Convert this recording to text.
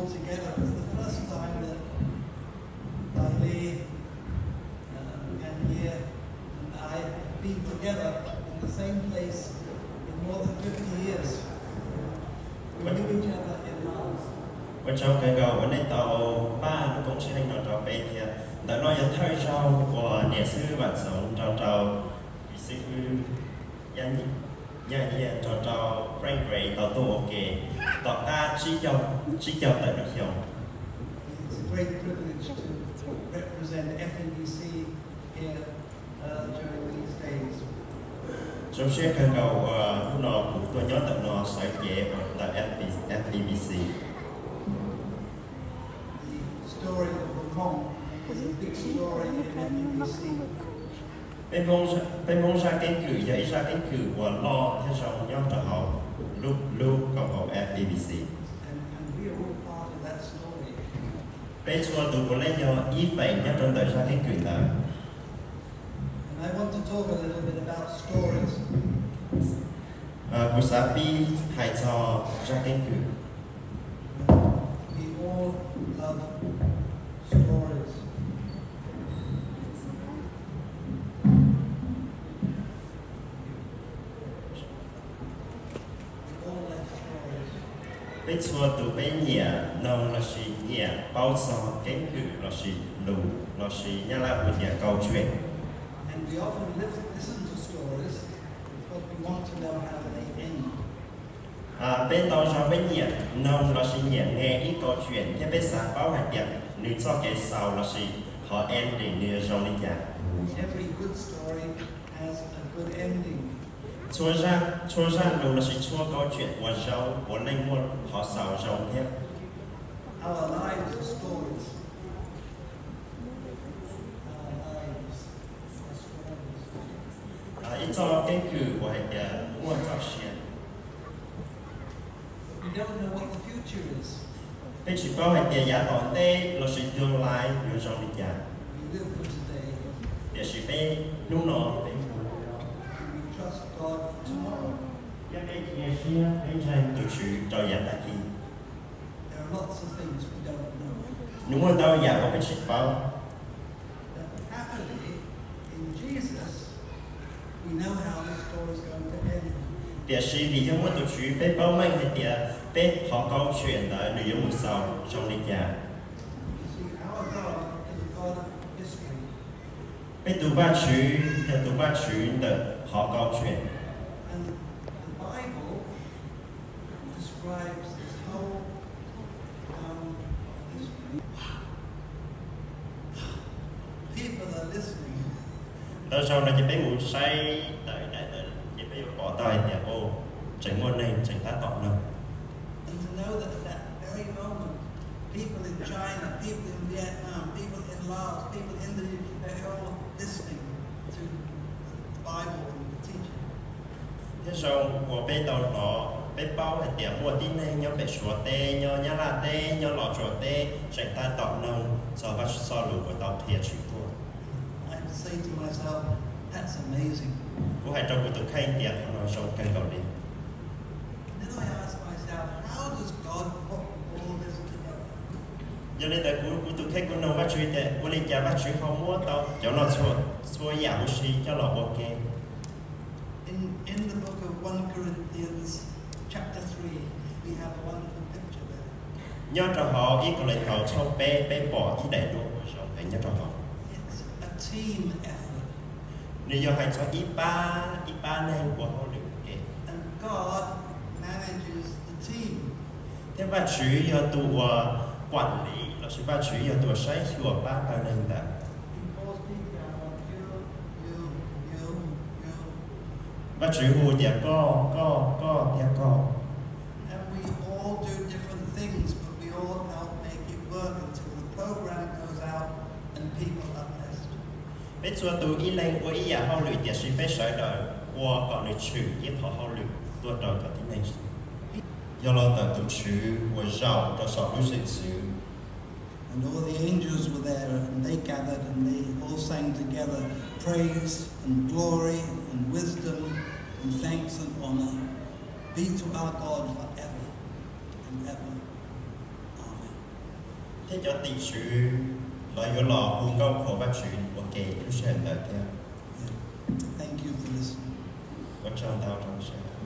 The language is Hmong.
together. It's the first time that Dai Li, uh, and Ye and I have been together in the same place in more than fifty years. We knew each other in Laos. Ua tsaug kawg nkaus uas nej tau npaj lub koob tsheej no rau peb thiab. Ntawm no yog thawj zaug uas niam xib hwb Vam Txoov nrog rau xib hwb Yaj Nyiaj nrog rau Frank Gray tau tuaj ua ke tom qab tsib caug tawm lub xyoo. It's a great privilege to represent F E B C here, uh, during these days. Zoo siab kawg nkaus uas hnub no kuv tuaj nyob ntawm no sawv cev ntawm F E B C. The story of the monk is a big story in F E B C. Peb Hmoob zaj keeb kwm yog ib zaj keeb kwm uas loj thiab zoo nyob rau hauv lub, lub koom haum F E B C. And, and we are all part of that story. Peb txhua tus puav leej yog ib feem nyob rau ntawm zaj keeb kwm ntawd. And I want to talk a little bit about stories. Kuv xav pib hais txog zaj keeb kwm. We all love stories. Peb txhua tus peb nyiam noog lossis nyiam paub txog keeb kwm lossis lus lossis Nyab Laj hu tias câu chuyện. And we often lis-, listen to stories because we want to know how they end. Peb ntau zaus peb nyiam noog lossis nyiam nghe ib câu chuyện thiab peb xav paub hais tias nws txoj kev xaus lossis qhov ending nws yuav zoo li cas. Every good story has a good ending. Txhua zaj, txhua zaj lus lossis txhua câu chuyện uas zoo puav leej muaj qhov xaus zoo thiab. Our lives are stories. Our lives are stories. Ib txoj keeb kwm uas hais tias muaj txoj sia. We don't know what the future is. Peb tsis paub hais tias yav tom ntej lossis tương lai yuav zoo li cas. We live for today. Tiam sis peb hnub no peb mus, we trust God for tomorrow. Thiab peb cia siab peb ntseeg tus Tswv rau yav tag kis. There are lots of things we don't know. Nws muaj ntau yam uas peb tsis paub. But happily, in Jesus, we know how the story is going to end. Tiam sis vim yog muaj tus Tswv peb paub meej hais tias peb qhov câu chuyện ntawd nws yuav mus xaus zoo li cas. You see, our God is a God of history. Peb tus Vajtswv yog tus Vajtswv ntawm qhov câu chuyện. And the Bible describes this whole, um, history. People are listening. Ntau zaus no ces peb mus saib ntawm daim ntawd ces peb yuav pom tau hais tias, o, tseem muaj neeg tseem tab tom noog. And to know that at that very moment, people in China, people in Vietnam, people in Laos, people in Indonesia, they're all listening to the Bible and the teaching. Thiab zoo uas peb tau hnov, peb paub hais tias muaj tib neeg nyob pem Suav teb, nyob Nyab Laj teb, nyob Los Tsuas teb, tseem tab tom noog txog Vajtswv txoj lus uas tau qhia tshwm tuaj. I say to myself, that's amazing. Kuv hais rau kuv tus kheej tias qhov no zoo kawg nkaus li. Then I ask myself, how does God put all this together? Yog li ntawd kuv, kuv tus kheej kuv nug Vajtswv tias ua li cas Vajtswv ho muab tau cov no txhua, txhua yam huv si coj los ua ke. In, in the book of One Corinthians, chapter three, we have a wonderful picture there. Nyob rau hauv ib Kauleethaus tshooj peb, peb pom ib daim duab uas zoo heev nyob rau hauv. It's a team effort. Nws yog hais txog ib pab, ib pab neeg ua hauj lwm ua ke. And God manages the team. Thiab Vajtswv yog tus uas quản lý lossis Vajtswv yog tus uas saib xyuas pab pawg neeg ntawd. He calls people out, you, you, you, you. Vajtswv hu tias koj, koj, koj thiab koj. And we all do different things, but we all help make it work until the program goes out and people are blessed. Peb txhua tus ib leeg ua ib yam hauj lwm, tiam sis peb sawv daws ua kom nws tshwm ib qho hauj lwm tuaj rau cov tib neeg. Yog los ntawm tus Tswv uas zaum rau saum lub zeem txwv. And all the angels were there, and they gathered, and they all sang together, praise and glory and wisdom and thanks and honor be to our God forever and ever. Amen. thiab cov tim tswv lawv yuav los hu nkauj qhuas Vajtswv ua ke lub sij hawm ntawd thiab. Ua tsaug ntau rau sawv daws.